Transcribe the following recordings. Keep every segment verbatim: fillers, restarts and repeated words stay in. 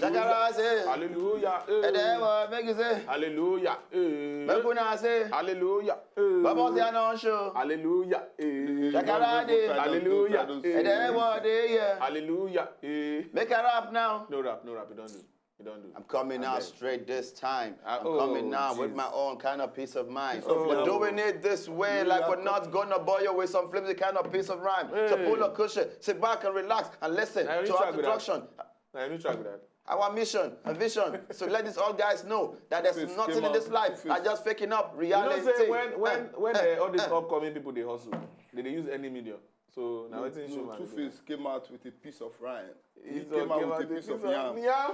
Shakara say, Hallelujah. and then Eh. what make you say, Hallelujah. Eh. make una say, Hallelujah. Eh. Bubbles here no show. Hallelujah. Eh. Shakara dey. Hallelujah. And then what dey here. Hallelujah. Eh. Make a rap now. No rap, no rap. You don't do. You don't do. I'm coming out Abeg. Straight this time. Ah, I'm oh, coming out with jeez. My own kind of peace of mind. Peace of We're mind. Doing it this way, Yeah, like yeah. We're not gonna bore you with some flimsy kind of peace of rhyme. So Hey. Pull a cushion, sit back and relax and listen Now, you to our track with that. production. Now, you track with that. Our mission and vision is to let these all guys know that there's Since nothing came in this out, life since that just faking up You know, reality. say when when Eh, when eh, uh, all these eh. Upcoming people they hustle, they, they use any medium. So now No, what is no, show man? Two Face came out with a piece of rhyme. He He's came out came with out a piece of with yam. Yam.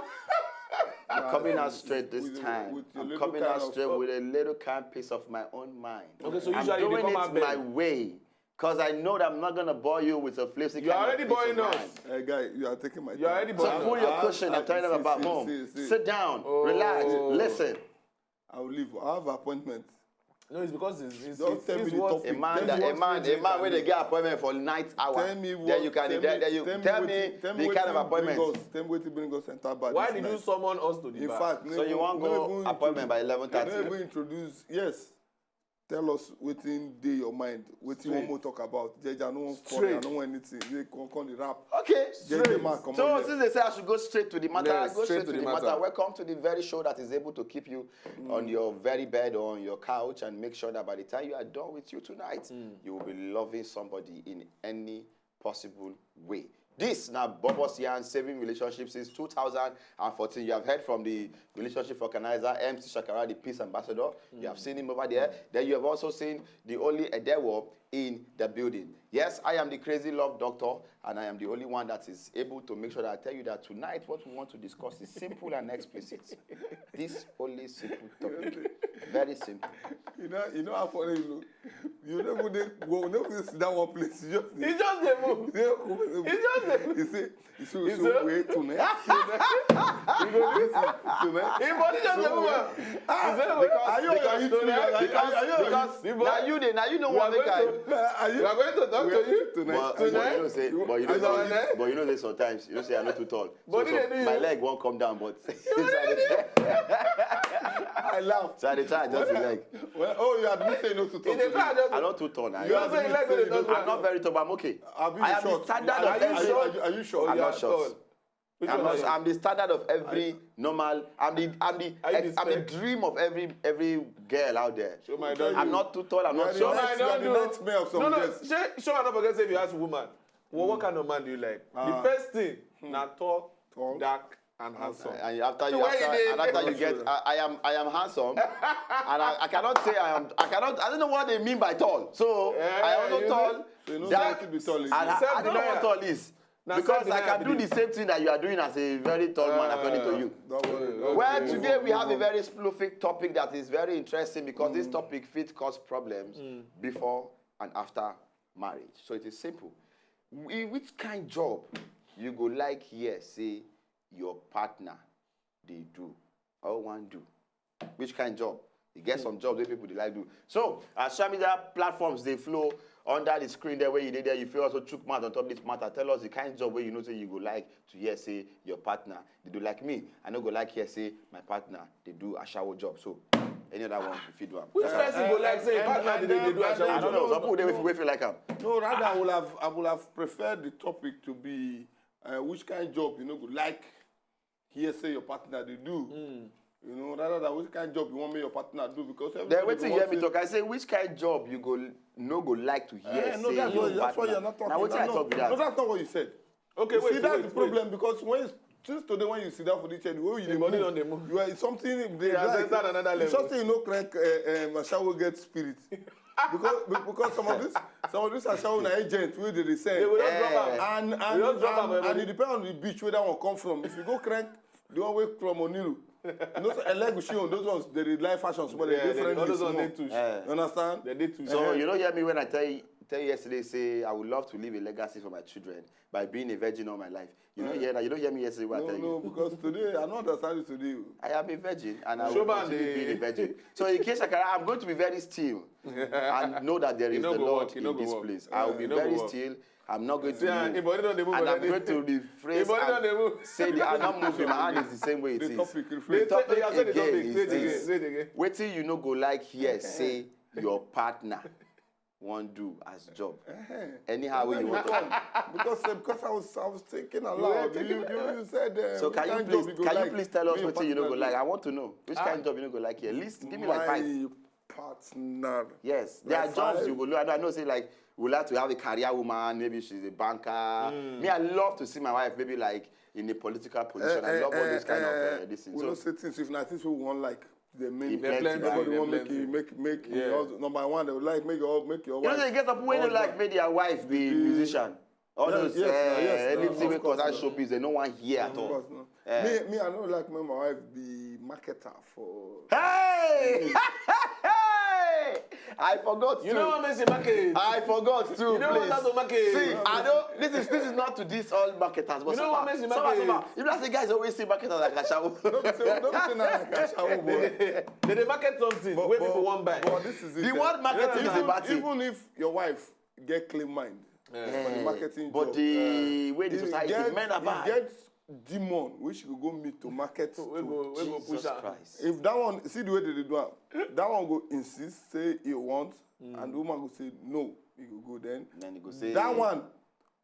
I'm coming out straight With- this with- time. with a I'm little coming kind out of- straight with a little kind piece of my own mind. Okay, so I'm usually they doing come it out my big. Way because I know that I'm not gonna bore you with a flimsy You're kind already of piece boring of us. Mind. Hey, guy, you are taking my You're time. Already So boring pull us. Your Ah, cushion. I'm ah, telling them see, about see, mom. see, see. Sit down, Oh. Relax, listen. I will leave. I have appointment. No, it's because it's it's, Don't it's, tell me it's the what topic. A man, Tell that, me a what man, things a man you when can they get appointment for night hour. Tell me what. Then you can tell then, me, then you tell me wetin- tell me the kind of wetin bring appointment. Us, tell me wetin bring us enter bar Why this did night. You summon us to the In bar? Fact, no So you even- want no go even appointment by introduce- eleven thirty? No even introduce. Yes. Tell us wetin dey your mind. Wetin you wan Straight. More talk about? Jeje, I no wan spoil. Straight. I no want anything. They come come the rap. Okay. Jeje, man, come So on. Since they say I should go straight to the matter, Yeah, I go straight straight to to the the matter. Matter. Welcome to the very show that is able to keep you on your very bed or on your couch and make sure that by the time you are done with you tonight, you will be loving somebody in any possible way. This now Bobos Yan saving relationships since two thousand fourteen. You have heard from the relationship organizer, M C Shakara, the peace ambassador. You have seen him over there. Then you have also seen the only Edewo in the building. Yes, I am the crazy love doctor, and I am the only one that is able to make sure that I tell you that tonight what we want to discuss is simple and explicit. This only simple topic. Very simple. You know, you know how funny you look. You never dey go, never dey sit down one place. You just He just dey move. dey go. He just dey move. You see, you see, You so see? Wait tonight. You go listen. Tonight. He body just dey move. Am. Ah, He say, because- are you because on you too, tonight? are you- are you- are you- Because The now you dey, now you know what We make are I. going to- Uh, are you- We are going to talk we to are you. Tonight. But, but you Tonight. know say, but you know I know say, that. But you know say sometimes you know say I no too tall. So, Body so dey do you. My leg won't come down, but I laugh. So I dey try adjust the leg. Well, oh, you admit say you no too tall. He dey try adjust. I'm not too tall now. You are saying leg no dey I'm not very tall, but I'm okay. Abi I you am the short? standard Are of you- every- Are you, are you short? I'm You not are short. tall. Which I'm, one not, are you? I'm the standard of every normal. I'm the I'm the Are you ex- the I'm the spec? Dream of every every girl out there. Show my dog. I'm not too tall. I'm You not are the short. next- Show my you are dog the do. nightmare of some No, no. girls. Shey, show I no forget say if you ask woman, well, what kind of man do you like? Ah. The first thing na tall, Tall. Dark, and handsome. And after So you, why after, you dey- and after you get, I, I am, I am handsome, and I, I cannot say I am, I cannot, I don't know what they mean by tall. So Yeah, I also you tall, know. So you know dark, wetin be tall is. and I, I don't know what Self-denial. Tall is. Na Because I self-denial can do be the same thing that you are doing as a very tall man, according to you. Don't worry. Uh, Well, okay. Today we have a very prolific topic that is very interesting because this topic fit cause problems before and after marriage. So it is simple. Whi- Which kind job you go like here say your partner dey do or wan do? Which kind job? You get some jobs wey people dey like do. So as social media platforms dey flow under the screen there where you dey there, you fit also chook mouth on top this matter. Tell us the kind job wey you know say you go like to hear say your partner dey do. Like me, I no go like hear say my partner dey do ashawo job. So any other one you fit do am. Which person go like say partner dey dey do I ashawo don't job? Know. Some people dey wey feel like am. No, rather I would have I would have preferred the topic to be uh, which kind job you know go like hear say your partner dey do. You know, rather than which kind job you want make your partner do because Then everybody wetin go hear want me say- talk? I say which kind job you go no go like to hear Eh, no, say that's your why- that's why partner. You're not talking. Na wetin I No, talk be no, that. That's not what you said. Okay, You wait, see, that's wait, the problem because when you, since today when you sit down for this chair, the way you The dey body move, don dey move. You are something. They Yeah, like, that's another you level. Something you no crank uh, um, ashawo get spirit. Because be- because some of this some of this ashawo na agent wey dey dey send. They will just drop am. And They and, just drop am, and, and everybody. It depend on the beach where that one come from. If you go crank the one wey from Oniru, you know say Elegushi on those ones they dey like fashion small. They Yeah, dey they- friendly all those small. ones dey too. Eh. You understand? They dey too. So you don't hear me when I tell you, tell you yesterday, say I would love to leave a legacy for my children by being a virgin all my life. You know, Eh. Yeah, you don't hear me yesterday. What I No, tell no, you. Because today I don't understand you today. I am a virgin and I Show will man continue the- being a virgin. So in case I can, I'm going to be very still and know that there You is no the go Lord work, you no in go this work. Place. I will be You no go very work. Still. I'm not going See, to ah, move. him body don dey move And I'm already. Going to rephrase Him body don dey and move. say the, I'm not moving. My hand is the same way it The is. topic, The rephrase. topic Yeah, say the again topic. is Say it again. This. Say it again. Wetin you no go like here, say your partner won't do as job. Anyhow wey you want to. Because uh, because I was I was thinking aloud. You, you, you said uh, So which can you kind please job go can you like? please tell us Me, wetin you no go personally. Like? I want to know which kind of job you no go like here. List, give me like five. My partner. Yes, there are Like jobs five. You go look. I know, I know say like we like to have a career woman. Maybe she's a banker. Me, I love to see my wife. Maybe like in a political position. I Eh, love all eh, those kind eh, of eh, uh, this thing. We So don't say things if not things we want like the main. It They're plenty, plenty. man. Everybody They're want make plenty. it make make Yeah. your husband, number one. They would like make your make your you know, wife. They get up when they Husband. Like make their wife be Be- musician. All Yeah, those yes, uh, na, yes, na, anything of wey course, concern na. Showbiz, they no one hear at Of all. course, no. Eh. Me, me, I don't like make my wife be marketer for. Hey! Hey! I forgot You too. Know what makes the market? I forgot too. You know Please. What makes the market? See, I don't. This is this is not to diss all marketers, but You know some, what are- makes the some, are- market? Some, are- you know, the guys always say marketers like ashawo. Don't say don't say na like ashawo, but They dey market something but- wey people but- wan buy. But this is it. The word marketing is a Even bad thing. Even if your wife get clean mind for the Eh, marketing but job, the way the it society is, get- men are it bad. Get demon wey she go go meet to market. Wey go wey go push Jesus am. Christ. If that one, see the way they dey do am, that one go insist say he want, and the woman go say no, he go go then. Then he go say That one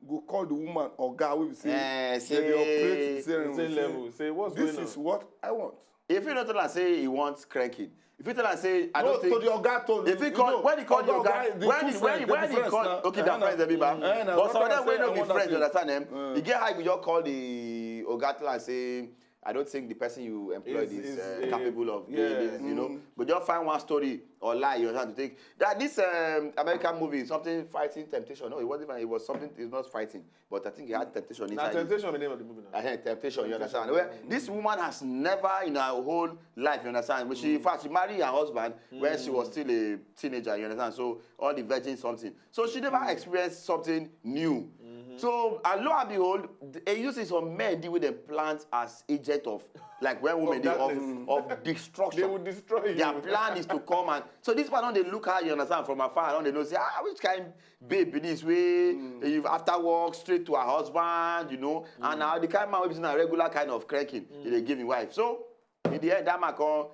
go call the woman oga wey be say Eh, they say- dey operate the same The same say, level. Say what's This going is on? What I want. If you don't tell her say he wants cranking, if you tell her say I No, don't think to the oga to if he call when he call the oga the when two he when he friends, when the he call difference na, okay eh, that na, friends dem be bad. eh, na, But what some I of them wey say, no I be want that friends, you thing. Understand them? You get how you go just call the oga tell am say I don't think the person you employed Is- is is, uh, uh, capable of doing yeah. This, you know. But just find one story or lie you understand to take that this um, American movie something fighting temptation. No, it wasn't. It was something. It's not fighting, but I think it had temptation Na inside. It. Temptation be the name of the movie now. Uh, temptation, you understand? Well, this woman has never in her whole life, you understand? But she, in fact, she married her husband when she was still a teenager, you understand? So all the virgin something. So she never experienced something new. So and lo and behold, th- eh, you see some men deal with them plants as agent of like when women Of dey of, darkness. Of destruction. They will destroy you. Their plan is to come and so this man don dey look her, you understand, from afar, don dey know say ah which kind babe be this way if after work straight to her husband, you know, and na the kind man wey be say na regular kind of cranking he dey give him wife. So in the end that man come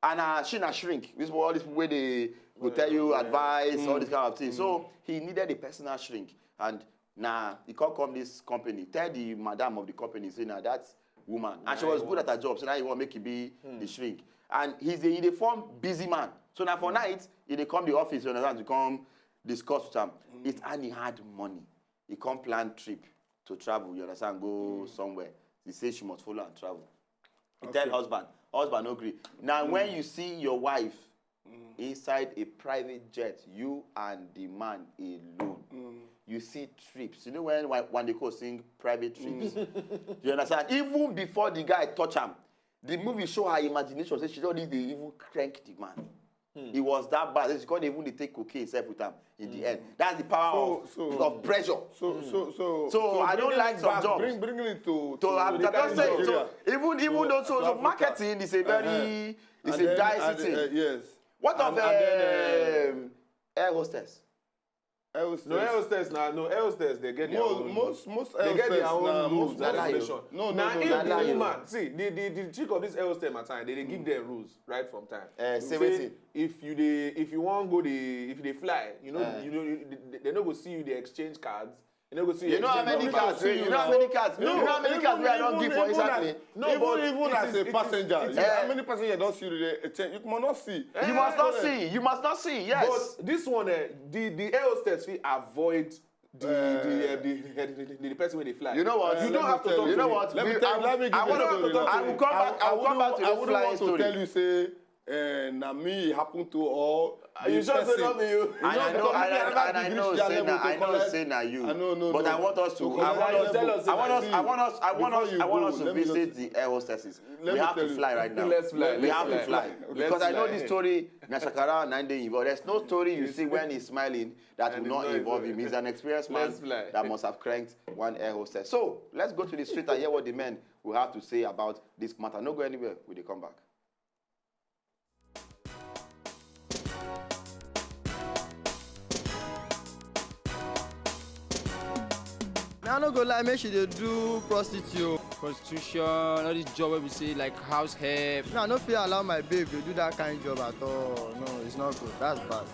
and uh, she na shrink. This all these people wey dey go tell you advice, all this kind of thing. So he needed a personal shrink and na he come come this company tell the madam of the company say na that woman and she was good at her job so now he wan make e be the shrink and he's a he dey form busy man so na for night he dey come the office you understand to come discuss with am it and he had money he come plan trip to travel you understand go somewhere he say she must follow am travel he tell husband husband no gree na when you see your wife inside a private jet you and the man alone you see trips you know when Wa- Wande Coal sing private trips you understand even before the guy touch am the movie show her imagination say she don dey even crank the man it was that bad she come dey even dey take cocaine sef with am in the end that's the power So- of so- of pressure So so so. So I don't bringing like it some back, jobs. Bring, bringing it to so I'm the just saying so Nigeria. even even To- though so to so Africa. Marketing is a very is And a then- dicey and, thing uh, yes. What And- of and then, um, air hostess? uh, air hostess. No, air hostess na no air hostess dey get their Most own. Most most They get their airsters own na rules most and most- regulation. No no na no. if no, the no. lie. Woman see the the the trick of this air hostess matter they dey give them rules right from time. Eh, say Say, wetin? If you dey if you wan go dey if you dey fly you know Eh. you know you, they, they no go see you dey exchange cards. You no go see You know how many exchange cards wey you know how many cards you know how many cards wey I don give for inside plane. No, Even but even it as is- a it is- passenger, it is- you- how many passengers don see you dey exchange? You must not see. You must not see. You must not see. Yes. But this one, eh, the the air hostess fit avoid the the, uh, the, the, the the person wey dey fly. You know what? You don't have to talk You to know me. what? Let me We- tell I- you. Let me give I you will a not- story now. I will come back. I will come wouldn't- back to I the wouldn't flying want to story. Tell you say, eh, na me e happen to or You sure say no be you? And I know, and I, and I know say na, I know say na you. But I want us to, I want us to, I want us, I want us, I want us, I want us to visit the air hostesses. We have to fly right now. Let's fly. We have to fly because I know this story. Na shakara na dey involved. There's no story you see when he's smiling that will not involve him. He's an experienced man that must have cranked one air hostess. So let's go to the street and hear what the men will have to say about this matter. No go anywhere. We dey come back. Me, I no go lie, make she dey do prostitute. Prostitution, all this job wey be say like house help. Me, I no fit allow my babe to do that kind job at all. No, it's not good. That's bad.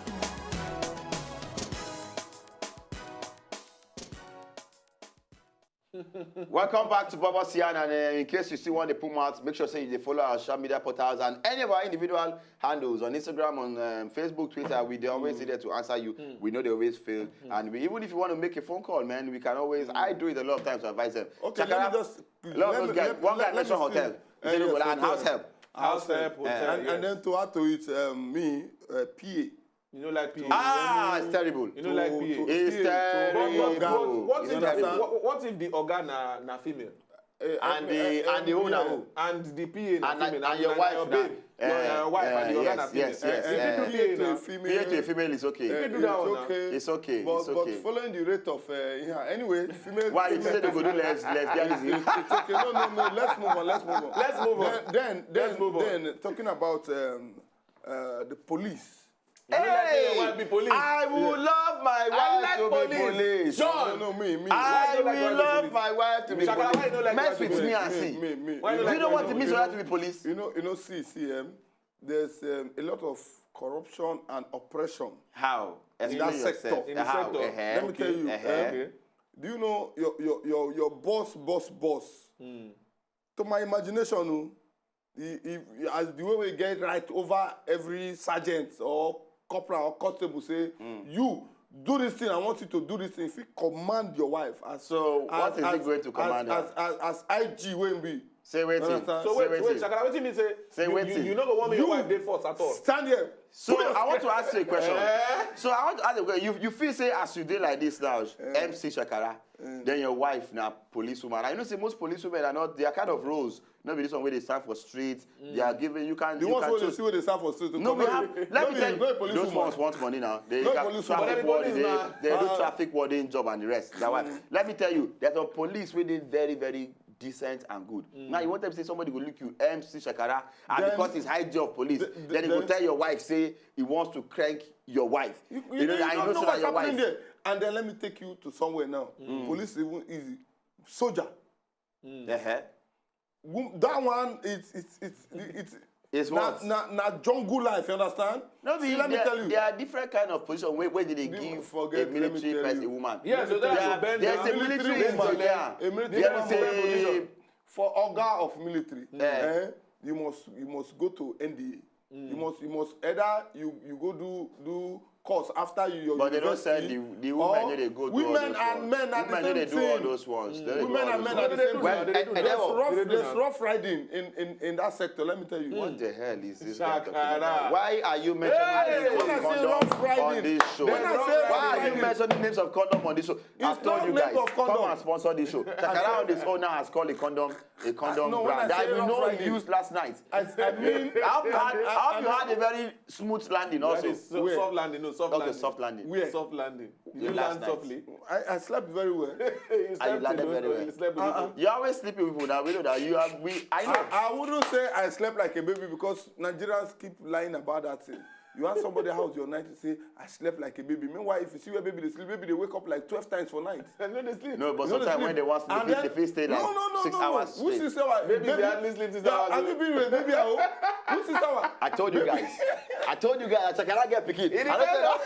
Welcome back to Bubba Sian, and uh, in case you still want to put out, make sure say you dey follow our social media portals and any of our individual handles on Instagram, on um, Facebook, Twitter. We dey always there to answer you. We know they always fail, and we, even if you want to make a phone call, man, we can always. I do it a lot of times to advise them. Okay, let me just. A lot of those guys. One guy mentioned hotel. He said, "Well, and house help." House help, hotel. And, and then to add to it, um, me, uh, P A. You know, like P A. Ah, it's terrible. You know, like P A. It's But, but, terrible. But what if, what, what if the oga na, na female? And the and the owner who? And the P A na And- female. and your wife na- Babe. Your, your wife and the oga na female. Yes, yes, If you do P A na. P A to a female is okay. You do that one now. It's okay. But, It's but okay. Following the rate of uh, yeah. Anyway, female. Why you say they go do less It's, lesbianism? it's okay. No, no, no. Let's move on. Let's move on. Let's move on. Then, then, Let's then, move on. Then talking about um, uh, the police. You don't like your wife be police? I would love my wife like to police. be police. John, No, no, me, me. I Why you don't like will your love wife my wife to be Shakara, why you police. don't like Mess your with wife me to and be see. Me, me. Why Do you you know like what your it means wife for her to be police? You know, you know, see, C M. There's um, a lot of corruption and oppression How? in that Explain sector. yourself. In the How? sector. Uh-huh. Let me tell you. Uh-huh. eh, Okay. Do you know your your your your, your boss, boss, boss? To my imagination, oh, he, he, as the way we get right over every sergeant or corporal or constable say, you do this thing. I want you to do this thing. If you command your wife as So what as, is he as, going to command as, her? As, as, as I G wey be. Say wetin. Understand? So Say wait, wait, wetin. Shakara, wetin mean say Say you, wetin. You, you no go want me your You wife dey force at all? Stand here. So Put your I want to ask you a question. So I want to ask you a question. You, you feel say as you dey like this now, M C Shakara, then your wife na police woman. I know say most police women are not. They are kind of roles. No be this one where they stand for street. They are giving you can. The you ones can wey dey choose- see wey dey stand for street. No, we have. Let me tell you, No police those woman. ones want money now. They No got police traffic woman. warden. They, Police they do Ah. traffic warden job and the rest. That one. Let me tell you, there's a police wey dey very, very decent and good. Now you want them to say somebody go look you, M C Shakara, and Then- because he's high job police, the- the- then he go then- tell your wife say he wants to crank your wife. You, You know, I don't know know say what's na your happening wife. There. And then let me take you to somewhere now. Police even easy. Soldier. Uh-huh. Wom- That one, it's it's it's it's It's na, what? Na, na jungle life. You understand? No, See, be, let me there, tell you. There are different kind of position where, where they Do give forget, a let me military tell person, you. A woman. Yeah, so There that are- you bend there's down. a military Military woman woman. There. A military There is woman. a For oga of military, Yeah. eh, you must you must go to N D A. You must you must either you you go do do course after you your But they don't university, send the, the women or no dey go do women all those and ones. men are Women the no dey same do all thing. Those ones. They don't do Women all and those men are ones. the same Well, thing. they do There's now. rough, They do there's now. rough riding in, in, in that sector. Let me tell you. What the hell is this Shakara. guy talking about? Why are you mentioning Hey! names When I of say condom rough riding, on this show? when I say Why are you riding, mentioning names of condom on this show? I've it's told not you names guys, of condom. Come and sponsor this show. Shakara on this own now has called a condom a condom No, when I brand. say I will rough not riding, use last night. I, I mean, I hope you had, I- I hope you I- had a very smooth landing also. That is so- Where? Soft landing, no, soft Okay, landing. Soft landing. Where? Soft landing. Did Yeah, you last land night. Softly? I, I slept very well. You slept landed alone, very or well. You slept with Uh-uh. people? You always sleep with people now. We know that you are. We I know. I, I wouldn't say I slept like a baby because Nigerians keep lying about that thing. You ask somebody how's your night, you say, "I slept like a baby." Meanwhile, if you see where baby dey sleep, baby dey wake up like twelve times for night. I know they sleep. No, but You know the sometimes sleep. when they want to And sleep, then- they fit stay like No, no, no, six no, no. hours Who straight. Six hours? Baby, they hardly sleep six Yeah, hours, have oh. You been with baby? Oh, who six hours? I told you guys. I told you guys. I cannot get pikin. It I don't depends tell on-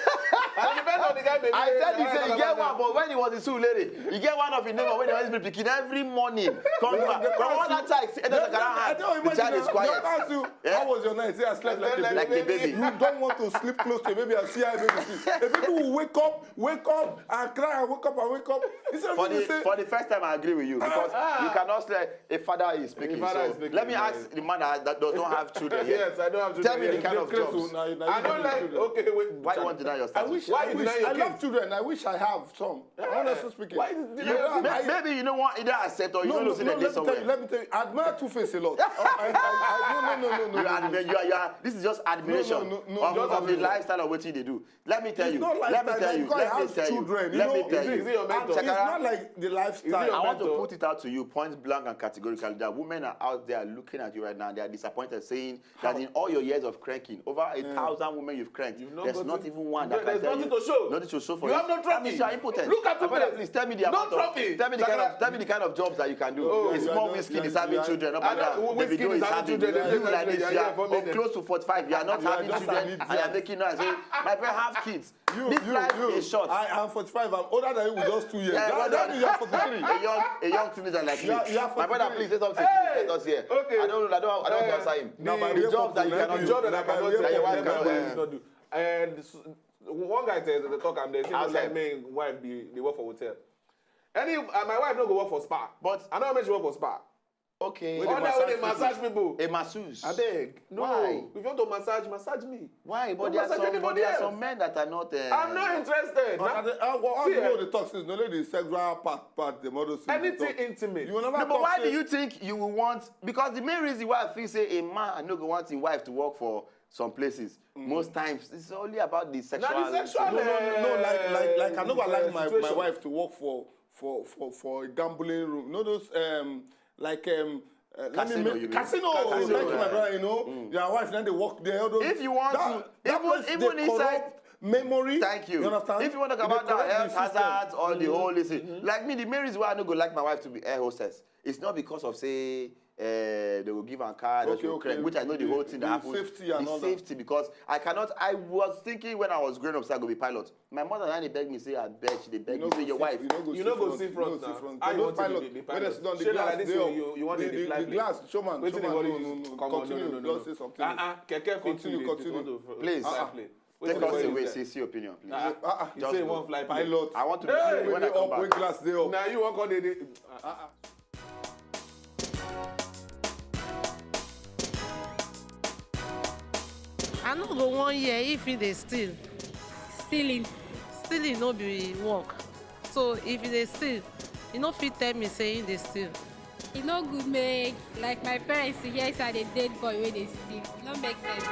It depends on the kind of I baby. said this, That's he get another one for when he was in Surulere. He get one of his neighbor when he was in pikin every morning. Come back. From one that time, see, enter Shakara hand. The child is quiet. How was your night? Say I slept like a baby. Like a baby. You don't want to sleep close to a baby and see how a baby sleep. A baby will wake up, wake up, and cry, and wake up and wake up. Instead of For you the, say, for the first time, I agree with you because you cannot say a father is speaking. A father So is speaking, let me yeah. ask the man that, that doesn't have children yet. Yes, I don't have children. Tell me the Yes. Kind of Chris, jobs. now, now I you don't have like. children. Okay, wait. Why you want to deny your I wish, status? Why I you wish, deny your I love kids? children. I wish I have some. Honestly speaking. Why is it Yeah, May- I- Maybe you don't want either accept or you no, don't no, see no, the day let me tell you, somewhere. let me tell you, I admire Two Face a lot. I, I, I, no, no, no, no, You no, are, no. you are, you are, this is just admiration No, no, no, no, of, no, of no, a no. lifestyle of what they do. Let me tell It's you. Not like Let me that. tell Like, you. because Let I me have tell you. Children, Let me you know? tell Is it, is you. it your And mentor? it's not like the lifestyle. Is it your I want to mentor? put it out to you point blank and categorically that women are out there looking at you right now. They are disappointed, saying that in all your years of cranking, over a thousand women you've cranked, You've not there's gotten- not even one There- that can there's tell nothing you. to show. Nothing to show for You it. have no That means trophy. You are impotent. Look at My brother, Two Face. Please tell me the No amount of. Trophy. Tell me the kind of. Tell me the kind of jobs that you can do. Oh, A you small are Wizkid not- is you are- having you are- children. Up I and know down. Wizkid Davido is is having having. children. You like this Davido year is having of close to forty-five. You are not You are having just children. an I am idiot. Making noise. Say, my friend have kids. You, This you, life you. Is short. I am forty-five. I'm older than you with just two years. Yeah, That, well that done. means you are forty-three. A young, a young teenager like You are- me. you are My brother, forty-three. Please say something. Hey! Let us hear. Okay. I don't know. I don't, I don't Eh, answer him. Now, my The real jobs that you popular cannot people, do. Job that I my cannot real do. That your wife Job that cannot I do. cannot do. And s- one guy says the talk I'm there. Say I'll no like say. Me wife be they work for hotel. Any uh, my wife no go work for spa. But I know how much she work for spa. Okay. All that when they massage people. A masseuse. I beg. No. Why? If you want to massage, massage me. Why? But Don't there are massage some, but anybody there are else. Some men that are not. Uh, I'm not interested. But Now, at the, uh, what, what see, you know eh, the talk since no lady sexual part part the model things. Anything Talk. Intimate. You will never No, but talk why say- do you think you will want? Because the main reason why I feel say a man no go want his wife to work for some places most times it's only about the sexual. Now the sexual. No, no, no, no, like, like, like, I know I like my, my Situation. Wife to work for for for for a gambling room. No, those um like um. Uh, let me Casino, make- you mean? Casino, Casino, like my yeah. Brother, you know, your wife then they work there. All those, If you want that, to, that even- place, even they inside- corrupt memory. Thank you. You understand? If you want to talk They about the corrupt health the system. hazards or the whole this thing, like me, the main reason why I no go like my wife to be air hostess, it's not because of say uh, they will give her card, or Okay, she will okay. Crack, which I know the, The- whole thing that the happened. Safety and The all that. Safety, because I cannot. I was thinking when I was growing up, say I go be pilot. My mother and they beg me, say I beg, she they beg You me, no say go your see- wife. You no go You see no go front. see You no front go now. see front. How Those you want to pilots, be the when they pilot? sit down the Shey na glass, like this they you, up. you, you want the, to be the, fly the plane? glass, showman, Wetin the showman, body no, is no, no. come on, no, Continue, no, no, just no. say something. Ah, ah, keke fit Continue, you continue. Dey want to Please. fly plane. Take Wetin us body away, is say, there? see opinion, please. Ah, Ah, ah. You say you wan fly plane. Just Pilot. I want to be. Hey! When I Up, come back. With glass, they up. Na you wan call dey dey. Ah, ah. I no go wan hear if he dey steal. Stealing. Stealing no be work. So if he dey steal, he no fit tell me say he dey steal. E no good make, like, my parents to hear say I dey date boy wey dey steal. E no make sense.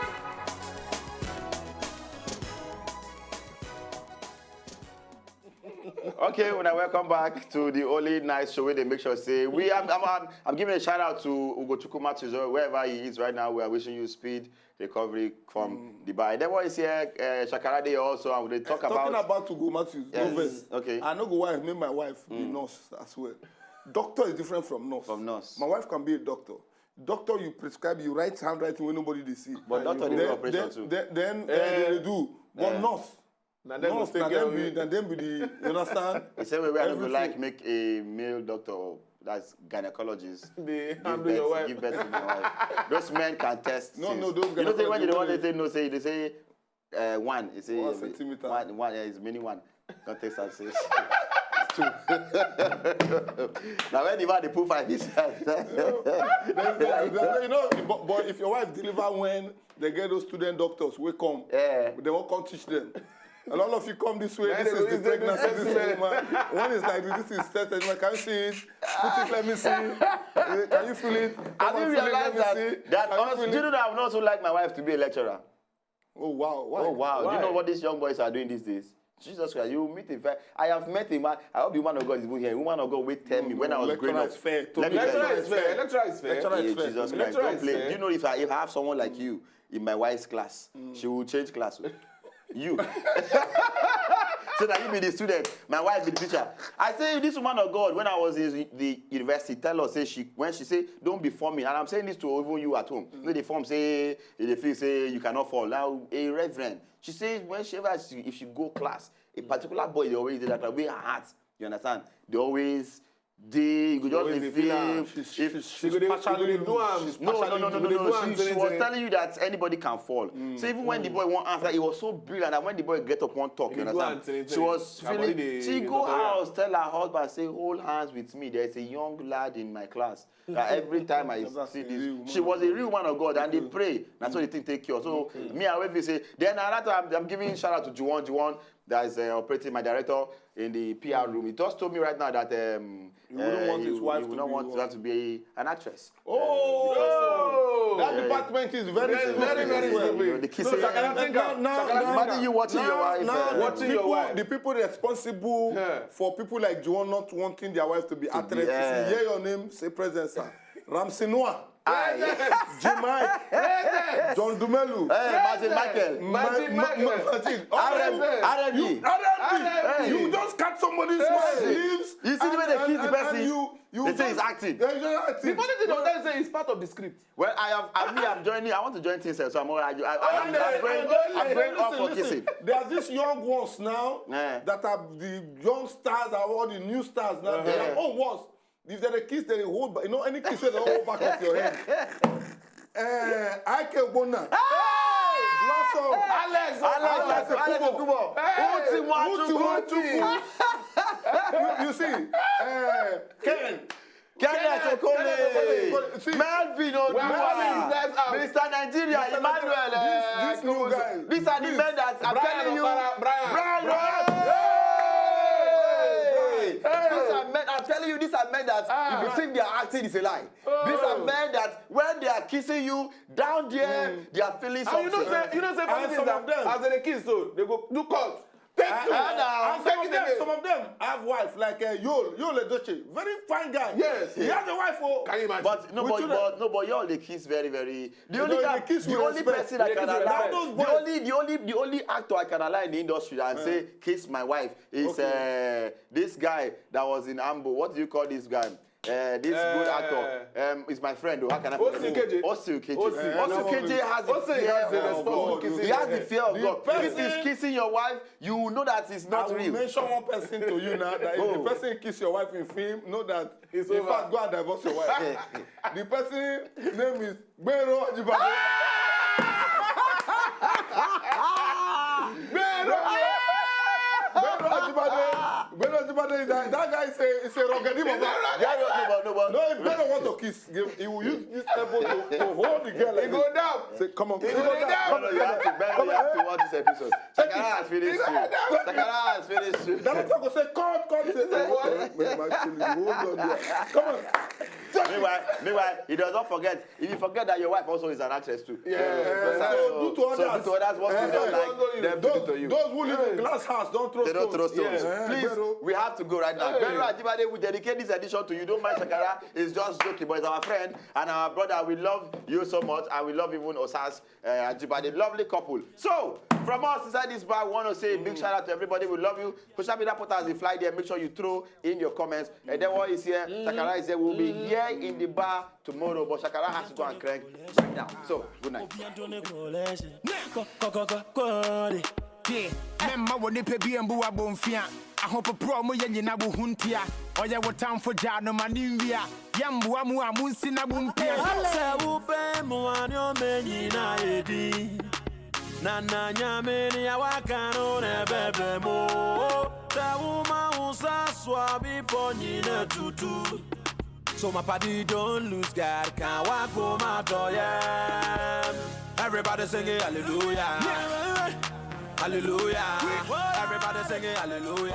Okay, when I welcome back to the only nice show, where they make sure say we. I'm, I'm, I'm, I'm giving a shout out to Ugochukwu Matthews, uh, wherever he is right now. We are wishing you speed recovery from the bar. That boy is here, uh, Shakara Day also, and they talk Talking about. About to go Matthews, Yes. no verse. Okay. I no go wife, make my wife be nurse as well. Doctor is different from nurse. From nurse. My wife can be a doctor. Doctor, you prescribe, you write handwriting when nobody dey see. But doctor dey Then- do operation then- too. Then, then eh, they dey do. But Eh. Nurse, Na dem go nurse, take na care dem of be, you. na dem be the, you understand? The same way where I no go Everything. Like make a male doctor, that's gynecologist, Dey give handle your birth, wife. Give birth to my wife. Those men can test. No, things. no, those You know, say when they gynecologist want wey to say no, say they say uh, one, they say One uh, centimeter. One, one, yeah, it's many one. Don't test and say two. Now when the man they put five, he said. They- they- they say, you know, but, but if your wife deliver when they get those student doctors, we come. Yeah. They won't come teach them. And all of you come this way. Where This they is go the use take this pregnancy. This is specimen? woman. One is like this. This is test. Can you see it? Put it. Let me see. Eh, can you feel it? Come Have on, you feel it, realized let me that, see. that Can you also, feel do you it? Know that I would also like my wife to be a lecturer? Oh wow! Why? Oh wow! Do you Why? Know what these young boys are doing these days? Jesus Christ, you meet a fair. I have met a man. I hope the woman of God is even here. Woman of God, wait, tell me when I was growing Lecturer up. is fair. Let me Lecturer tell you. Is fair. Lecturer is fair. Lecturer is Yeah, fair. Jesus Christ, Lecturer don't is play. fair. Do you know if I, if I have someone like you in my wife's class, she will change class. You. So that you be the student, my wife be the teacher. I say this woman of God, when I was in the university, tell us say she when she say don't be forming, and I'm saying this to even you at home. No, they form say they feel say you cannot fall. Now a reverend, she says whenever she, if she go class, a particular boy they always did that class. We are heart, you understand? They always they you could just Always dey dey feel feel am. if She- if she go dey- partially she go dey do am. no no no no no Partially, no she go dey do she, am she was tini-tini. Telling you that anybody can fall. So even when the boy won't answer, it was so brilliant that when the boy get up dey one talk, you do am understand? Tini-tini. She was Her body feeling. dey She go tutorial. House, tell her husband say hold hands with me. There is a young lad in my class. That every time I That's see a real this, woman she was a of real woman of God, and they pray. That's what the thing take care. So me, I will be say. Then another time, I'm, I'm giving shout out to Juwon. Juwon, that is uh, operating my director in the P R room. He just told me right now that um, He wouldn't uh, want he, his wife he to would not be want what? Her to be an actress. Oh, Because, uh, that yeah, department is very Very, sensitive. very, very Yeah, you know, stupid. the No, kissing. Shakara Tinker. Now, Shakara now, Imagine you watching your wife. Now, Uh, Watching the your people, wife. The people responsible Yeah. for people like Juwon not wanting their wife to be actress. yeah. If you hear your name, say President Sir. Ramsey Noah, Aye. Jim Mike, John Dumelu. Hey, Martin Michael. Martin Ma- Michael. Ma- Martin. R M, R M D. You, R M D. Hey. You just catch somebody's Hey. wife leaves. You see the way they and- kiss the and- person? And you, you They say just- it's acting. Yeah, it's just acting. The funny thing of them say it's part of the script. Well, I have, I mean, I'm joining. I want to join things, so I'm all, I, I, I'm, Okay, I'm going, okay. I'm going up for Listen, kissing. There are these young ones now Eh. that are the young stars, are all the new stars now. They Uh-huh. are old ones. If they kiss, they hold back. You know, any kiss, they hold back of your head. Eh, I can go now. Blossom. Alex, Alex, Alex, Alex Okubo. Okubo. Uti Nwachukwu. You, you see, eh, Ken. Kenneth Okoye. See, Melvin Well, Oduwa. that's out. Mister Nigeria, Emmanuel. This, this new guy. These are the men that I'm Brian telling you. Opara, Brian. Brian. Hey! These are men, I'm telling you, these are men that if you think they are acting, it's a lie. These are men that when they are kissing you down there, they are feeling And you something. Know say, you know say And funny thing some is of that them- as they kiss, so they go do cut. Take two. Ah, now. And some of Take it them, again. Some of them have wife like uh, Yul, Yul Edochie, very fine guy. Yes. He has a wife. Oh. Can you imagine? But no, With but, children. But no, but you all they kiss very, very. The You only know, guy, they kiss the with only respect. person that They can kiss with allow, respect. Those the boys. Only, the only, the only actor I can allow in the industry and say kiss my wife is uh, this guy that was in Ambo. What do you call this guy? Uh, this good Uh, actor um, is my friend. Oh, how can I Osi forget? Ukeje. Osi Ukeje. Osi. Osi Ukeje has the Osi fear has the of response God. to kissing. He has the fear of The God. If person- he's kissing your wife, you will know that it's I not will real. Mention one person to you now that if Oh. The person kiss your wife in film, know that It's in over. Fact, go and divorce your wife. The person name is Gbero Ajibade. Gbero, Gbero Ajibade. Gbero Ajibade is that, that guy is a, is a ruggedy baba. Yeah, no, no, no, no, No, if Gbero want to kiss, he, he will use this elbow to, to hold the girl like He go this. Down. Say, come on. He go down. No, no, you have to, man, you have to watch this episode. Shakara has finished you. Shakara has finished you. That is what I say, cut, cut. Say, oh, man, man, actually, hold on there. Come on. Meanwhile, meanwhile, he does not forget. If you forget that your wife also is an actress too. Yeah. Eh, so do to So others. do to others what you Eh, don't eh, like. Them to do Those, to you. Those who live in glass house don't throw They don't stones. Throw stones. Yeah. Eh, Please, Gbero. We have to go right now. Hey. Gbero Ajibade, we dedicate this edition to you. Don't mind Shakara. It's just joking, but it's our friend and our brother. We love you so much, and we love even Osas uh, Ajibade. Lovely couple. So, from us inside this bar, we want to say a big shout out to everybody. We love you. Social media portals, they fly there. Make sure you throw in your comments. And then what is here? Shakara is here. We'll be here in the bar tomorrow, but Shakara has to go and crank right now. So, good night. Yeah, mɛmma wɔ nipa bi mbu abomfia ahopoprɔ mu yɛ nyina wo ho ntia ɔyɛ wo tamfo gyaa no ma ne nwia yɛmboa mu a monsi na mompia sɛ wobɛn mu a ne ɔma nyina ɛdi na na nyame ne awaka no na ɛbɛbɛ mu sɛ woma wo sa so a bepɔ nyina tutu So my party don't lose God, can't walk home out of yeah. Everybody sing it, hallelujah, hallelujah. Everybody sing it, hallelujah,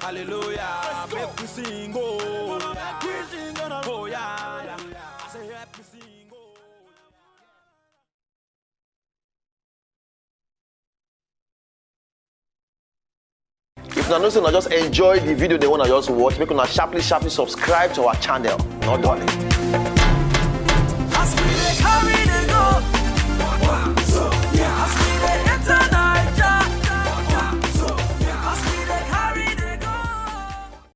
hallelujah. Make we sing, oh, make we sing, oh, yeah. I say, help me sing, oh. If una know say una just enjoy the video they wanna just watch, make una sharply sharply subscribe to our channel. No darling.